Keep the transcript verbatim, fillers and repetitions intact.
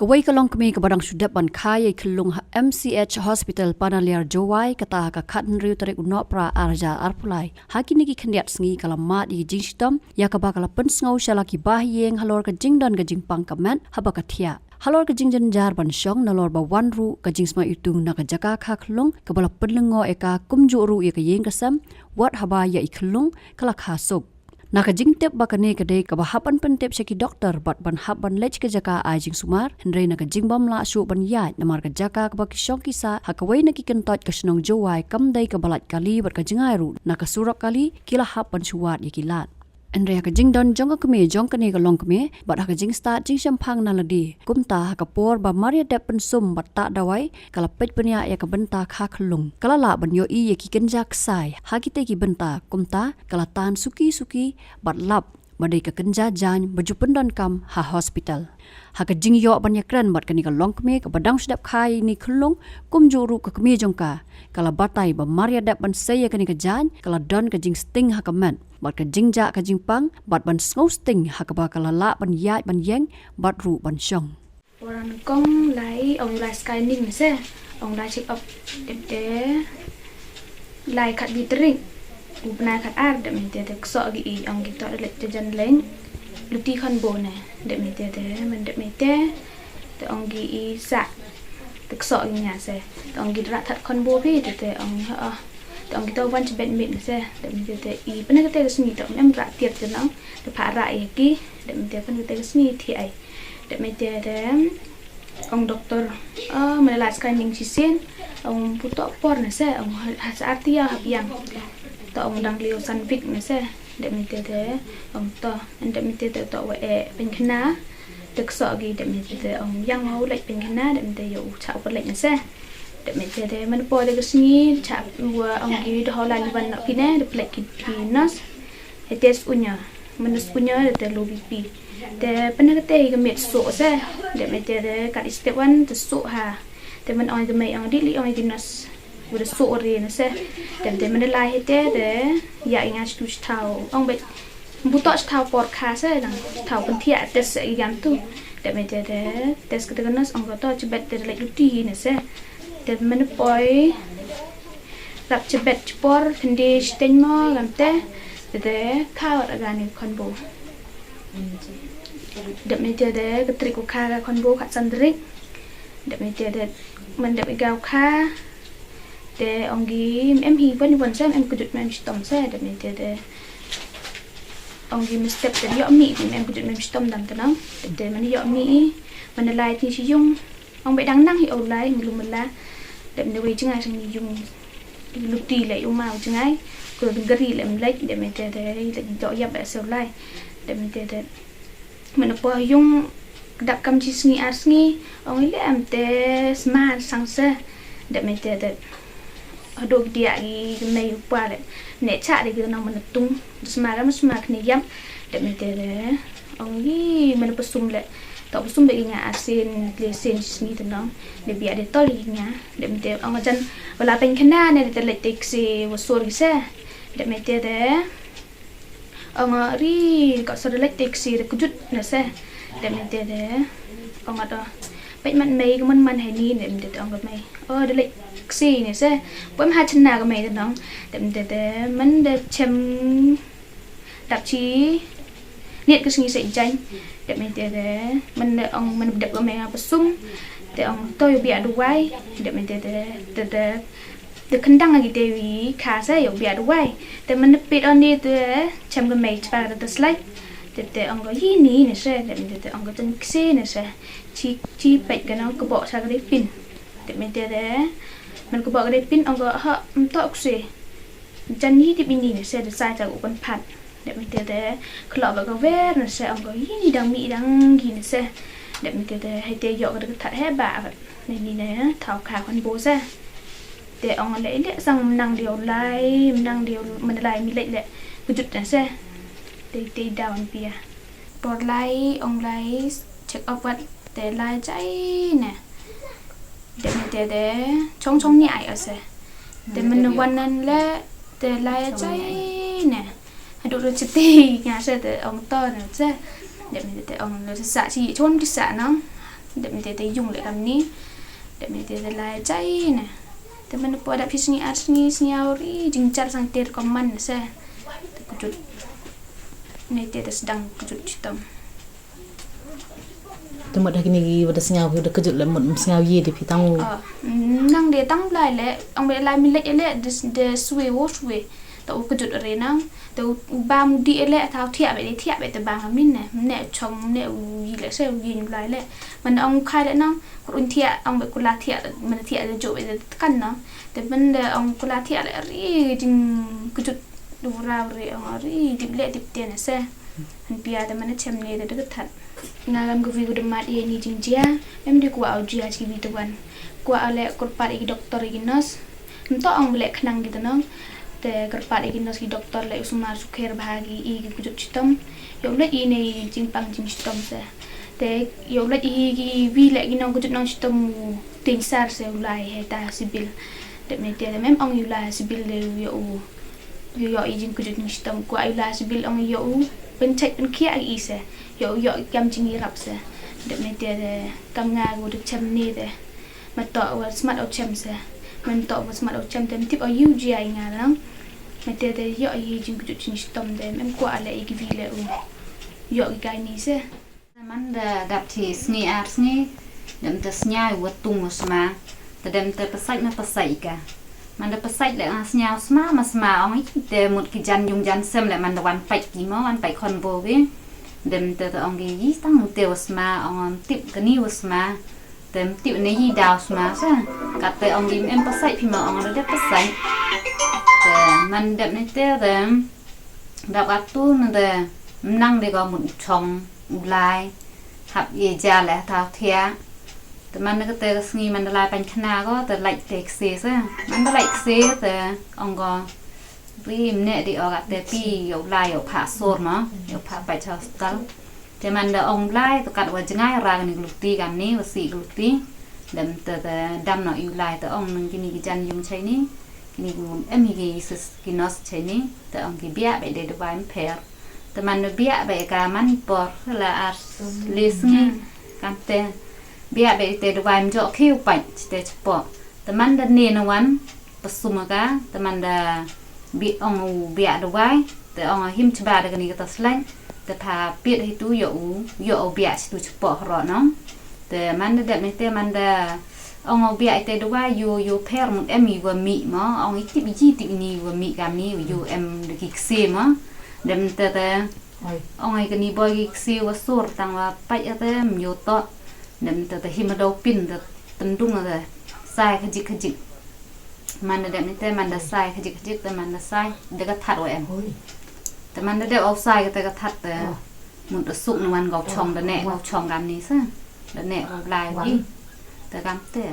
Wei ka longkmie kaba dang shu dep ban kha ïa i khyllung ha M C H Hospital Panaliar Jowai kata ha ka khathynriew tarik u Nohprah arhajar arphew lai. Ha kine ki khyndiat sngi ka la mad ïa ki jingshitom ïa kaba ka la pynsngew sha la ki bahaïing halor ka jingdon ka jingpang ka met haba ka thiah. Halor ka jingjynjar ban shong nalor ba wan ruh ka jingsma iwtung na ka jaka kha khyllung kaba la pynlyngngoh ïa ka kumjuh ruh ïa ka ïing ka sem wat haba ïa i khyllung ka la kha suk. Na ka jingtip ba kane ka dei kaba hap ban pyntip sha ki doktor bad ban hap ban leit ka jaka ai jingsumar, hynrei na ka jingbym lah shuh ban ïaid namar ka jaka kaba ki shong ki sah ha kawei na ki kyntoit ka shnong Jowai kam dei kaba lait kali bad ka jngai ruh na ka surok kali, ki la hap ban shu wad ïa ki lad. Hynrei ha ka jingdon jong ka kmie jong kane ka longkmie bad ha ka jingstad jingshemphang na lade, kumta ha ka por ba mar ïa dep pynsum bad tah dawai ka la peit bniah ïa ka bynta kha khyllung. Ka la lah ban ïohi ïa ki kynja ksai ha kitei ki bynta, kumta ka la tan suki suki bad lap ba dei ka kynja jaiñ ba ju pyndonkam ha hospital. Ha ka jingïoh ban ïakren bad kane ka longkmie kaba dang shu dep kha ïa ine i khyllung kumjuh ruh ka kmie jong ka, ka la batai ba mar ïa dep ban sei ïa kane ka jaiñ ka la don ka jingsting ha ka met bad ka jingjah ka jingpang bad ban sngew sting ha kaba ka la lah ban ïaid ban ïeng bad ruh ban shong. Waran kong lai, ong lai scanning se, ong lai check up, dep te lai khat bi tarik u bnai khat ar, dep mete te kso gi i, ong ki to lek te jan leng luti khon bo ne, dep mete te man dep mete te ong gi i sa te kso gi nya se, te ong gi rat that khon bo phi, te te ong ha, te ong ki to wan chbet mit se, dep mete te i pene kete sngi to em rat tiat te nong, te pha ra i ki, dep mete pene kete sngi thi ai. Dep mete te ong doktor, ah, mane lai scanning shisien, ong puto por ne se, ong ha sa artia ha piang. To ong dang liu san vik ne se, dep mete te ong to, dep mete te to wa e pengkhna, te kso gi, dep mete te ong yang wa u lek pengkhna, dep mete yo u cha u pelek ne se. Dep mete te man po te ka sngi cha wa ong gi doho lai liban no kine, dep pelek ki, ki nos. He test unya, menus unya te low B P. Te pene kete i ka met so se, dep mete te kat i step wan te so ha. Te men ong i ka mei ong di li ong i ki nos. Wada so re ne se. Te te mene lai he te te ya i nga stu stau. Ong bet buto stau por kha se dang stau pynthia test se i gam tu. Dep mete te test kete ka nos ong ko to chibet te lek luti ne se. Te mene poi rap chibet chipor, khynde shiteng mo, gam te, te te, khaw ra gani khon bo. Dep mete te, ka trik u kha ka khon bo, khat san trik. Dep mete te, man dep i gaw kha. Te ong gi, em hi, pon i pon se, em kujut mem shitom se, dep mete te. Ong gi mestep te, yo mi, em kujut mem shitom dam te nong. Dep te, man yo mi, man lai ti shi yung. Ong ba dang nang hi o lai, mulu mala. Dep ne wei jngai sang ni yung. Luti le uma jngai. Ko gari le mlek, dep mete te, le dok yap ba se o lai. Dep mete te. Mene po yung dap kam chi sngi ar sngi. Ong le am te sma sang se. Dep mete te. Hadok dia gi mei u pa le. Ne cha de gi nong mene tung. Sma kam sma kne yap. Dep mete te. Ong i mene pesum le. Tok pesum de gi nga asin, le sin sngi te nong. De bia de tol gi nga. Dep mete ong jan wala pengkhna ne de lek te kse wa sur gi se. Dep mete te. Ong ri ka sur de lek te kse de kujut ne se. Dep mete te. Ong ato. Pek mat mei ke man man hai ni, dep mete te ong ke mei. Oh, de lek kse ne se. Pem ha chena ke mei te nong. Dep mete te. Man de chem Dap chi. Niat ka sngi sa jan. Dep mete te. Man ong man dep ka mei nga pesum. Te ong to yo bia duwai. Dep mete te. Te te. Te khendang agi te wi kha sa yo bia duwai. Te man pit on ni te. Chem ka mei chpa ka te slai. Te te ong ko yi ni ne se. Dep mete te ong ko ten kse ne se. Chi chi pet ka nong ka bok sa ka de pin. Dep mete te. Man ka bok ka de pin ong ko ha mtok kse. Jan ni dip ini ne se de sai ta u kon phat. Dep mete te khlok ba ka wer ne se ong ko ini dang mi dang gi ne se. Dep mete te hai te yok de ka that he ba. Ne ni ne thau kha kon bo se. Te ong le le sang menang dia ulai, menang dia menelai mi le le. Kujut ne se. Te te daun pia. Por lai ong lai check up wat te lai jai ne. Dep mete te chong chong ni ai ase. Te men wan nan le te lai jai ne. Hadu ru chiti nga se te ong to ne se. Dep mete te ong le sa chi chon ki sa nong. Dep mynta te ïung leh kamni. Dep mynta te lai jai ne. Te mynta poi dap phi sngi ar sngi sngi ar ri jingjar sang ter ko man se. Te kujut. Mynta te sdang kujut chitom. Te mut ha kine ki ba da sngaw phi da kujut leh mut sngaw ïa de phi tang u. Ah, nang de tang Blai leh, ong ba lai milet leh de, de swe wo swe. Te u kujut re nang, te u, u bam u dih leh, thaw thiah bad de thiah bad te bam kamni ne. Mne chong mne u ïi leh se u ïi Blai leh. Man ong khai leh nang, kur un thiah, ong ba kula thiah, man thiah de jop bad de tekan nang. Te man de ong kula thiah leh ri jingkujut du ra ri ong ri dip leh dip te ne se. Han pia te man chem ne te de ka that. Nga lam ka vi u de mat ïa ni jingjia, em de kwah u jia chi vi te wan. Kwah leh kyrpad ïa ki doktor ïa ki nurse. Mynta ong ba leh khnang ki te nong. Te kyrpad ïa ki nurse ki doktor leh u sumar sukher bha ki ïa ki kujut chitom. Ïoh leh ïa ne jingpang jingshitom se. Te ïoh leh ïa ki vi leh ki nong kujut nong chitom u tieng sar se u lai he ta sibil. Dep ne te mem ong u lai sibil le u ïoh u. Ïoh ïoh ïa jingkujut jingshitom kwah u lai sibil ong ïoh u. Pynchait pynkhiah ïa i se. Ïoh ïoh kam jingïarap se. Dep ne te kam nga u de chem ne te. Mynta wa smat u chem se. Mynta wa smat u chem te tip u ïu jia ïa nga lang. Mynta te ïoh ïa jingkujut jingshitom te mem kwah leh ïa ki vi leh u. Ïoh ïa kai ni se. Man da dap chi sngi ar sngi, dem te sñiaw wa tung wa sma, te dem te pysait ma pysait ka. Man da pysait leh nga sñiaw sma ma sma ong i te mut ki jan yung jan sem leh man da wan pait ki mo, wan pait khon bo ki. Dem te te ong ki yi tang te wa sma ong am tip kani wa sma. Te em tip ne yi daw sma sa. Kat te ong ki em pysait phi ma ong da dep pysait. Te man dep ne te te dap atu ne te mnang de ko mut chong. U lai hap ïa ja leh thaw thiah. Te man da kate ka sngi man da lai paiñ khana ko te lait te kse se. Man da lait kse te ong ko ri mne di o kate pi ïoh lai ïoh phah sur mo ïoh phah pait hospital. Te man da ong lai te kat wa jngai ra kani gluti kani wa si gluti. Dem te te dam no ïoh lai te ong nang kini ki jan yung chai ni. Kini ki em hi ki sis ki nos chai ni. Te ong ki biak bai de dawai mpher. Te man biak bai ka man por la ar le sngi. Kan te biak bai te dawai mjok khiu pait te chpo. Te man da ne na wan pasum ka te man da bi ong u biak dawai te ong him chba da kani ka ta sleng te pha piet hi tu yo u yo u biak chitu chpo hro nong. Te man da dep ne te man da ong u biak ite dawai yu yu pher mut em i wa mi mo ong i tip ji tip ni wa mi kam ni yu em da ki kse mo. Dem te te ong ai kani boy ki kse wa sur tang wa pait ate myo to. Dem te te him dau pin te tendung ate sai khajik khajik. Man da dem te man da sai khajik khajik te man da sai de ka that wa em. Te man da de au sai te ka that te mut da suk na wan gau chong da ne gau chong kam ni sa. Da ne gau lai wi te kam te.